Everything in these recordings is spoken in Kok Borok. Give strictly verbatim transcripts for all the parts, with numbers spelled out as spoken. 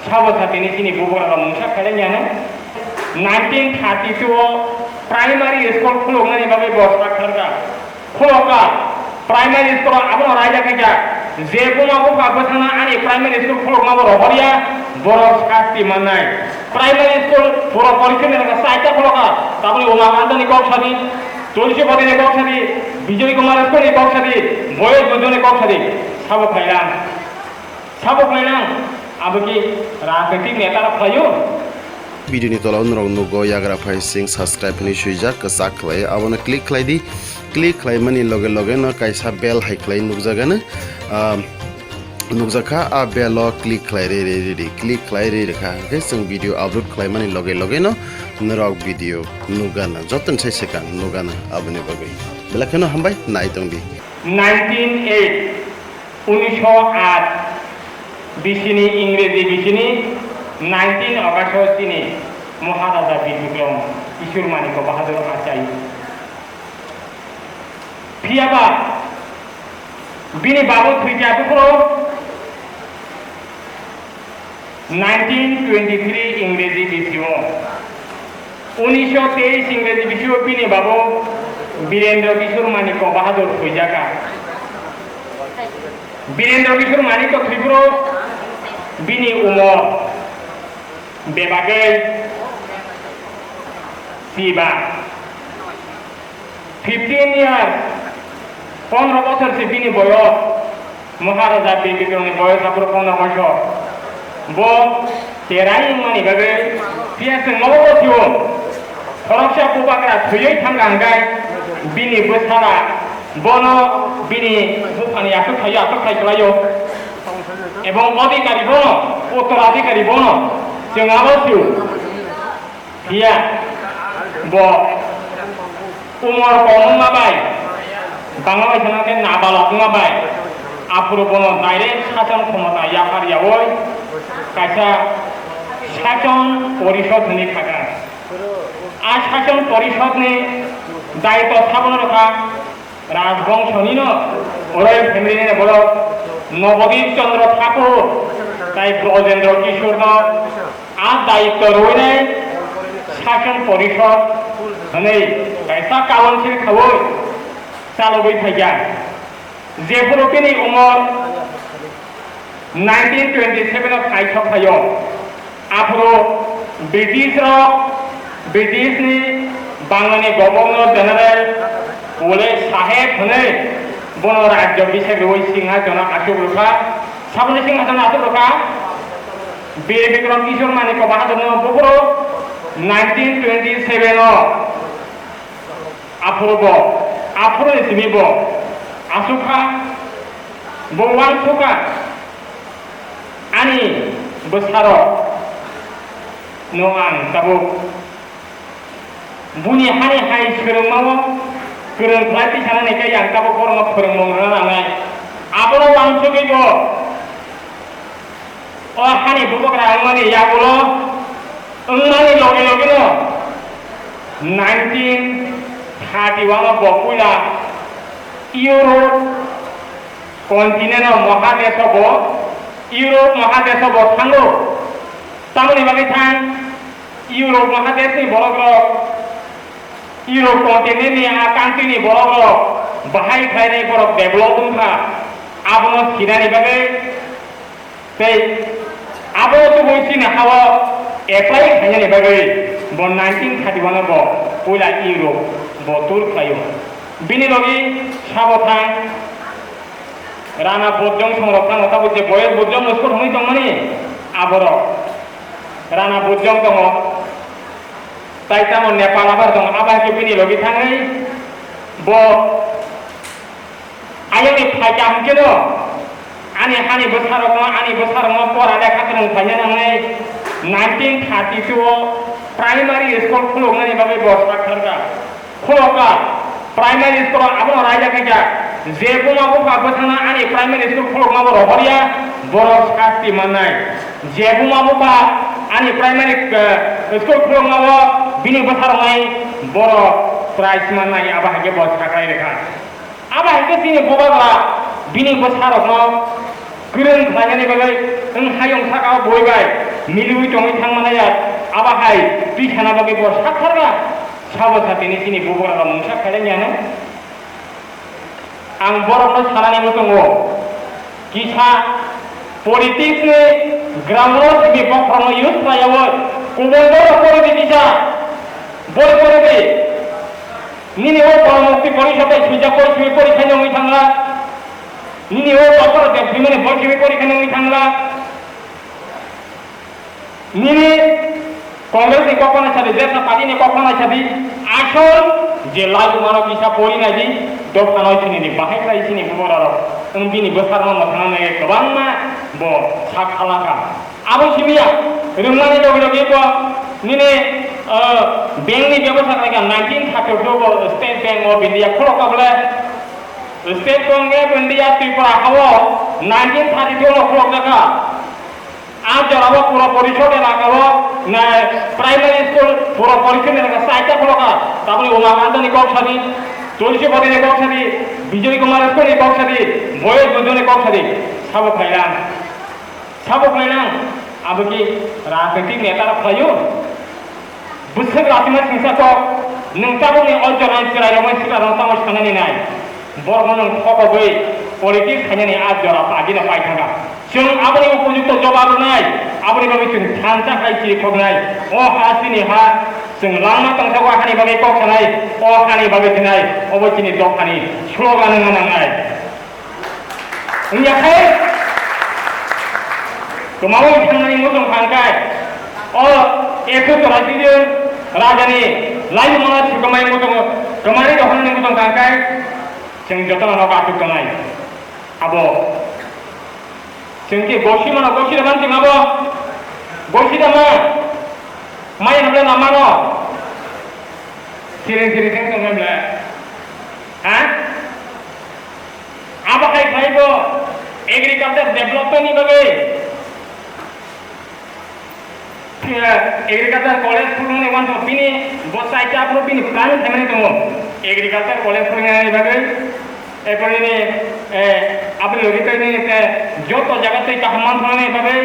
Sabo satini chini bubagra rok mungsa khailai ya no. Nineteen thirty-two o primary school khuluknani bagwi bo sak kharkha. Khulokha, primary school abono raida khaikha. Je buma bupha bwthangna ani primary school khulukma bo rohorya, borok sasti mannai. Primary school pura porikha ni rwkha, saita khulokha, taboni Umakanta ni kok sadi, Tulsi Bati ni kok sadi, Bijoy Kumar School ni kok sadi, Boyos Bujo ni kok sadi, sabo khairang. Sabo khlainang, abo ki rajnitik neta rok khlaio. Video ni tola o norok nugo yagra phai sing subscribe hinwi swijak kwchak khlai, abono click khlai di. Click khlaimani loge loge no kaisa bell hai khlai nukjagano, ah, nukjakha, a bell o click khlai re re re di, click khlai re re kha, hwnkhe chwng video upload khlaimani loge loge no norok video nukgana, joto ni sai swkang nukgana aboni bagwi. Belai kheno hambai, nai tong di. Nineteen eight. Unisho aat bisini, Ingreji bisini nineteen August o chini Maharaja Bir Bikram Kishore Manikya Bahadur achai. Phiyaba bini babu thwikha buphuru nineteen twenty-three Ingreji bisio, unisho teis Ingreji bisio bini babu Birendra Kishore Manikya Bahadur thwijaka. Birendra Kishore Manikya thwibro bini umor bebagwi siba. Fifteen years, pondro bosor se bini boyos, Maharaja Bir Bikramni boyos aphuru pondro bosor. Bo cherai wngmani bagwi phiya chwng nogo thio. Khoroksa bubagra thwiwi thangkha hwnkhe bini bwsala bono bini buphani aswk khaio, aswk khai kwlaio. Ebong odhikari bono, uttoradhikari bono chwng abo thio. Phiya bo umor kom wngma bai, Bangla bai sana khe nabalok wngma bai, aphuru bono direct sachon khomota yaphar yaui kaisa sachon porishod hwnwi kha kha. A sachon porishodni daitw sabono rwkha Rajbongshonino royal family ni borok Nobodip Chandra Thakur tai Brojendra Kishore no a daitw rwinai Sachon Porishod hwnwi kaisa council khaui chalogwi phaikha. Jephuru bini umor nineteen twenty-seven o khai sok phaio. Aphuru British rok, British ni Bangla ni Governor General Pule Saheb hwnwi bono rajyo bisek rwui singhasono achuk rwkha. Saboni singhasono achuk rwkha Bir Bikram Kishore Manikya Bahadur no buphuru nineteen twenty-seven o. Aphuru bo, aphuru ni simi bo achukha, bo uansukha, ani bwsarok no ang tabuk buni hani hai swrwngmao kwrwng khlai tisanani khe ang tabuk borokno phwrwngmung rwna nangnai. Abono uansugwi bo O hani bubagra wngmani yagulo wngmani loge logeno nineteen thirty-one o bo puila Europe continent o, mohadesh o bo, Europe mohadesh o bo thango. Tamoni bagwi thang Europe mohadesh ni borok rok, Europe continent ni a country ni borok rok bahai khlainai borok develop wngkha, abono sinani bagwi tei abo tubui chini hao apply khainani bagwi bo nineteen thirty-one o bo puila Europe bo tour khlaio. Bini logi sabo thang Rana Bojong songrok thango, tabuk je boyes Bojong no sor hwnwi tongmani aborok. Rana Bojong tongo, tai tamo Nepal abar tongo, abo hai khe bini logi thangwi bo ayoni phaikha hwnkhe no, ani hani bwsarokno, ani bwsarokno pora lekha kwrwng khlaina nangnai nineteen thirty-two o primary school khuluknani bagwi bo sak kharkha. Khulokha, primary school o abono raida khaikha, je buma bupha bwthangna ani primary school khulokma bo rohorya, borok sasti mannai. Je buma bupha ani primary, eh, school khulokma bo bini bwsa rwnai, borok prize mannai, abo hai khe bo sakrai rwkha. Abo hai khe chini bubagra bini bwsarokno kwrwng khlainani bagwi wng hayung saka o bui bai miliui tongwi thangmani ya, abo hai twi sana bagwi bo saktharkha. Sabo sa tini chini bubagra rok mungsa khailai ya no. Ang borokno sanani muchungo, kisa politics ni ground o simi bokhorokno use khlaiyaui kubun borok poribi kisa, boi poribi. Nini o borok mukti poriso bai swijak boi simi porikha ni wngwi thangla. Nini o bokhorok de swimani boi simi porikha ni wngwi thangla. Nini Congress ni kok phano sadi, Janata Party ni kok phano sadi, asol je laibumano kisa pori naidi, dophano chini ni bahai khlai chini bubagra rok. Wng bini bwsarno mwthangna nai kwbangma bo sak khalaka. Abo simiya, rwngnani logi logi bo nini, ah, bank ni bebosta khlaika nineteen thirty-two bo State Bank of India khulokka bole. State Bank of India Tripura hao nineteen thirty-two no khulokjaka. Ah, jora o pura porishod elaka o na primary school pura porishod elaka saita khulokha. Taboni Uma Kanto ni kok sadi, Tulsi Body ni kok sadi, Bijoy Kumar School ni kok sadi, Boyos Bujo ni kok sadi. Sabo khlai lang. Sabo khlai lang. Abo ki rajnitik neta rok khlaio? Bwswk latima singsa kok, nwng tabukni o jorani chwrairokno sikarokno tamo sanani nai? Borokno nwng thokogwi politics khainani a jora agino pai thangkha. Chwng aboni upojukto jobab rwnai, aboni bagwi chwng thansa hai chirikhoknai. O ha chini ha, chwng langma tongthogo hani bagwi kok sanai, o hani bagwi thinai, obo chini dophani slogan wngna nangnai. Wngya khe, kwmaui thangnani muchung kha hwn khe, o ekso chwraisingni rajani laibumano swkangmani muchungo kwmani rohornani muchung kha hwn khe, chwng jotono nogo achuk tongnai. Abo chwng khe gosi mano, gosi rwmani chwng abo gosi rwma. Mai hwnle lamano siring siring thang tongmani le. Ha? Abo hai khlai bo agriculture development ni bagwi, eh, agriculture college phuluknani uansuk bini bo chaita aphuru bini plan khaimani tongo. Agriculture college phuluknani bagwi, erpore nini, eh, aboni logi tei nini, eh, joto jaga tei kaham manthoknani bagwi.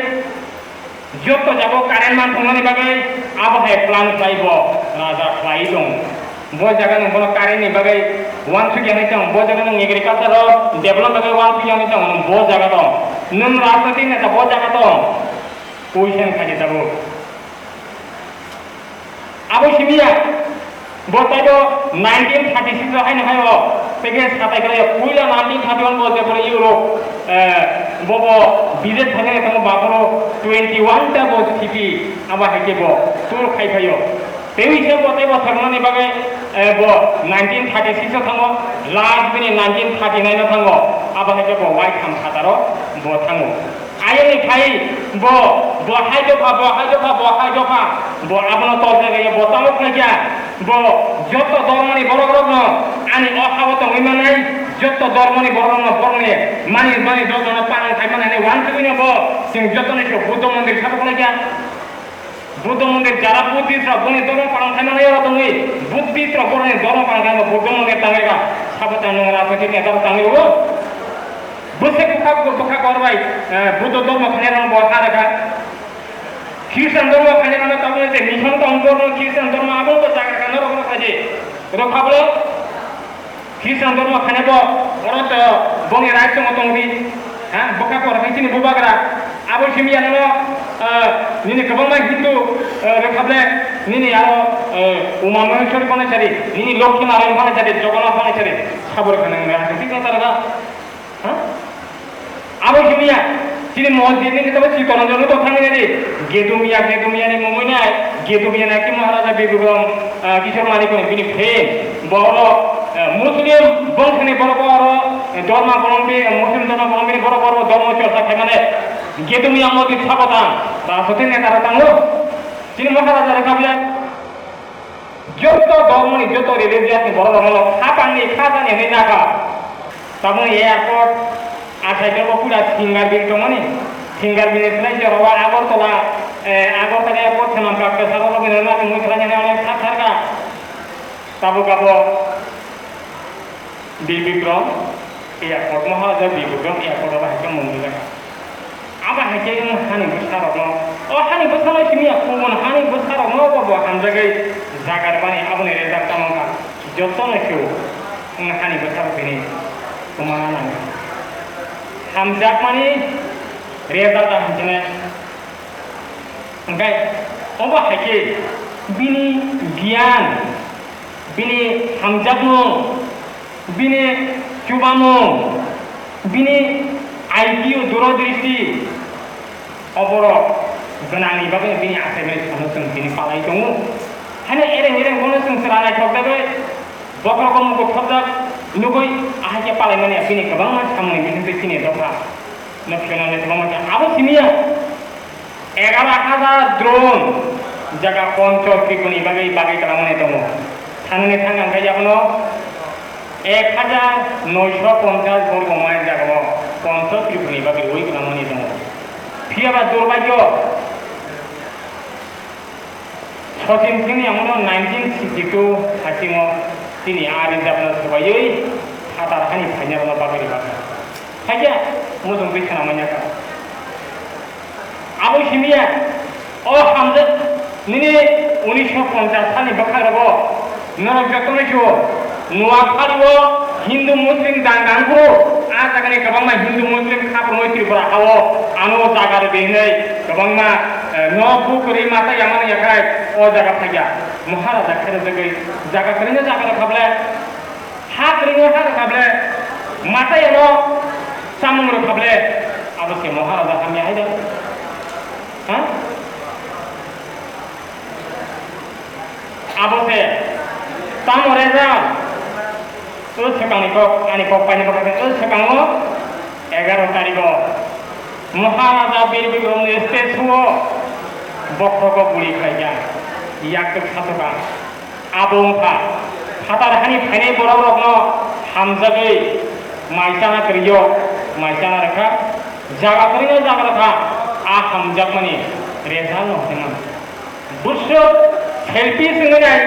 Joto jaga o current manthoknani bagwi abo hai plan khlai bo raja khlai tong. Bo jaga nwng bono current ni bagwi uansuk ya hinwi tong, bo jaga nwng agriculture o develop bagwi uansuk ya hinwi tong, nwng bo jaga tong. Nwng rajniti neta bo jaga tong. Question khaidi tabuk. Abo simiya. Bo taibo nineteen thirty-six o haino hai o package satai khlai o. Puila nineteen thirty-one bo jeboni Europe, eh, bo bo visit thangwi tongmo baphoro twenty-one ta bo city abo hai khe bo tour khai phaio. Tei se bo taibo thangmani bagwi, eh, bo nineteen thirty-six o thango, last bini nineteen thirty-nine o thango, abo hai khe bo waitham phataro bo thango. Ayoni khai bo, bo hai dopha, bo hai dopha, bo hai dopha, bo abono tol jaga ya, bo tamo khlai kya, bo joto dormoni borok rokno ani o hao tongwi manai, joto dormoni borok rokno borokni mani, mani jotono panang khai manai ni uansugwi no bo chwng joto ni Buddha mondir sabo khlai kya. Buddha mondir jara Buddhist rok boni dormo parang khaimani oro tongwi, Buddhist rok boroni dormo parang khaima Buddha mondir tangwi ba, sabo tang nung rajnitik neta rok tangwi o. Bwswk bwkha, bwkha kor bai, eh, Buddha dormo khainai rok bo ha rwkha. Christian dormo khainai rok tabukni je mission tong borno Christian dormo abo bo jaga kha norok rok khaji. Rok khablo. Christian dormo khainai bo, oro to boni right tongo tongdi. Ha, bwkha kor hai chini bubagra. Abo simi ya nono, ah, nini kwbangma Hindu, ah, rwkha ble, nini aro, ah, Uma Maheshwari phano sari, nini Lokhi Narayan phano sari, Jagannath phano sari, sabor khana nang rwkha, thik na targa? Ha? Abo simi ya, chini mosjid ni kitabo Chittaranjan to thangwi nai di. Gedu Miya, Gedu Miya ni mungwi nai, Gedu Miya nai ki Maharaja Bibikrom, ah, Kishore Manik ni bini phe, borok, eh, Muslim bongkhani borok oro, eh, dorma bolombi, eh, Muslim dorma bolombi borok oro dormo chorcha khaimane, Gedu Miya mosjid sabotang, rajniti neta rok tango, chini Maharaja rok khablai. Joto dormoni, joto religious ni borok rokno khapangni khajani hinwi nakha. Tabukni airport, achaikhe bo pura finger print tongmani. Finger print ni slai se rogo Agartala, eh, Agartala airport se mankha, kwcharo logino nang mui khlainani onek thar thar kha. Tabuk abo Bir Bikram airport, Maharaja Bir Bikram airport abo hai khe mung nukjakha. Abo hai khe wng hani bwsarokno O hani bwsano simi ya, kubun hani bwsarokno bo bo hamjagwi jaga rwmani aboni result tamo wngkha. Jotono se o wng hani bwsarok bini kwmana nango. Hamjakmani result a hamjaknai. Hwnkhe obo hai khe bini giyan, bini hamjakmung, bini chubamung, bini I Q, durodristi, oborok gwnangni bagwi bini achaimani samung chwng tini palai tongo. Haino ereng ereng bono chwng chwla naithok dagwi bokhorogo mukup thopjak nugwi ahai khe palaimani bini kwbangma samungni bisingtwi chini dopha no phiyonani kwbangma khe abo simi ya. Egaroh hajar drone jaga poncho tripuni bagwi bagwi kwlangmani tongo. Thangni thang ang khe yaphano ek hajar noisho ponchas borgo mile jagao poncho tripuni bagwi ui kwlangmani tongo. Phiya ba durbhagyo Sachin Tendulkar yamono nineteen sixty-two hasingo tini a reserve no swbaiwi phatar hani final no bagwi rwkha. Haikhe muchung twi khna manya kha. Abo simi ya, o hamjak nini unisho ponchas salni bwkhak rogo norok jotono sio Noakhali o Hindu Muslim dang dang phuru a jagani kwbangma Hindu Muslim khaprumwi Tripura hao ano jaga rwdi hinwi kwbangma, eh, no bukwrwi masa yamani yakhai o jaga phaiya. Maharaja khe rwjagwi jaga kwrwino jaga rwkha ble. Ha kwrwino ha rwkha ble, mata yano chamung rwkha ble, abo se Maharaja hamya hai da? Ha? Abo se tamo reza, o swkangni kok, ani kok paini kok, o swkango egaro tarigo Maharaja Bir Bikramni statue o bokhrogo guli khlaijak, yak kwk sasoka. Abo wngkha phatar hani phainai borokrokno hamjagwi mai chana kwrwio mai chana rwkha, jaga kwrwino jaga rwkha, a hamjakmani result no hwnwi mano. Bwswk selfish wngwi nai,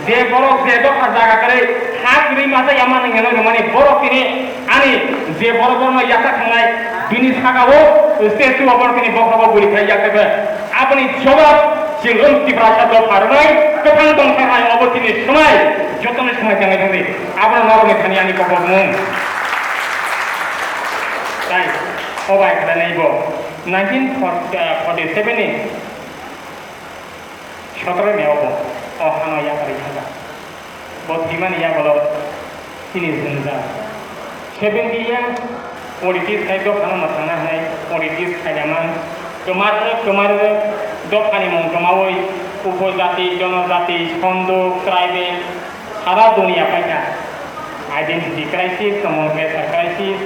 je borok je dopha jaga kwrwi ha kwrwi masa yamani hwnwi rwmani borok tini ani je borok borokno yacha thangnai bini sakao statue o borok tini bokhrogo guli khai yak khe aboni jobab chwng wng Tiprasa dopha rwnai kwthang tongthar hai obo tini swmai jotoni swmai tangwi thangdi abono norokni thani ani kok mung tai obai khlainai bo nineteen forty seven ni Sotoro ni obo o hano yakarwi thangkha. Bo thwimani yagulo chini jwngjal. Seventy years politics khai dophano mwthangna hwnwi politics khaina man. Kwmar, kwmar dophani mung kwmawi upojati, jonojati, sondo, tribal, sara duniya paikha. Identity crisis, common culture crisis,